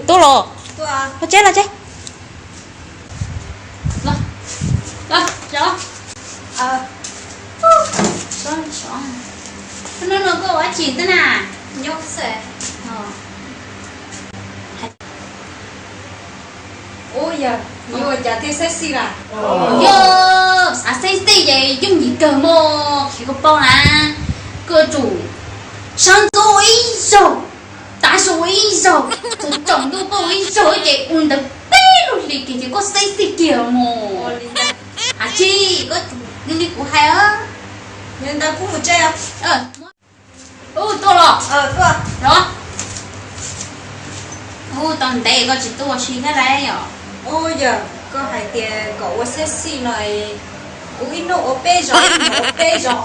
Tuaj los, los tsev los tsev. Hnub no koj ua dab tsi xwb na? Ua cas thiaj sexy lawm? Yog xav sexy ces yooj yim kawg mog, qhia koj paub na. Koj yuav tsum sab ntxuv ua ib zaug, tav su ua ib zaug, tsaus ntuj koj ua ib zaug ces ua ntawd peb lub hlis kiag ces koj sexy kiag mog. Hais tsis, koj li kuv hais. Ntawd kuv mus tsev. Tuaj los, los. Ua tau ntev koj tsis tuaj ua si thiab lauj. Yog koj hais tias kom ua sexy no, kuv ib hnub ua peb zaug, ib hnub ua peb zaug.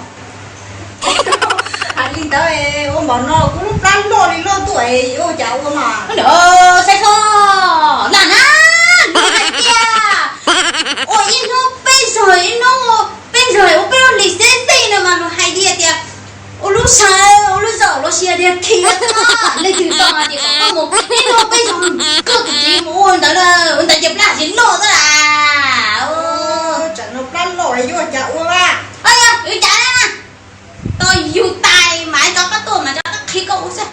Hais li ntawd, ua npaum no kuv lub plab loj li loj tuaj, yuav ua cas ua mas. Saib xwb, lam na, luag hais tias ua ib hnub peb zaug, ib hnub peb zaug ua peb lub hlis sexy no mas luag hais tias tias ua lub sawv ua lub zaum los sis tias khi leej twg tau hais tias kom koj mus ib hnub peb zaug, koj tus txiv mus ua ntawd lawm, ua ntawd ces plab tsis loj xwb las. Tsam no plab loj yuav ua cas ua mas. Ua cas na, tau yug tais mas rov qab tuaj mas rov qab qhia koj ua xwb.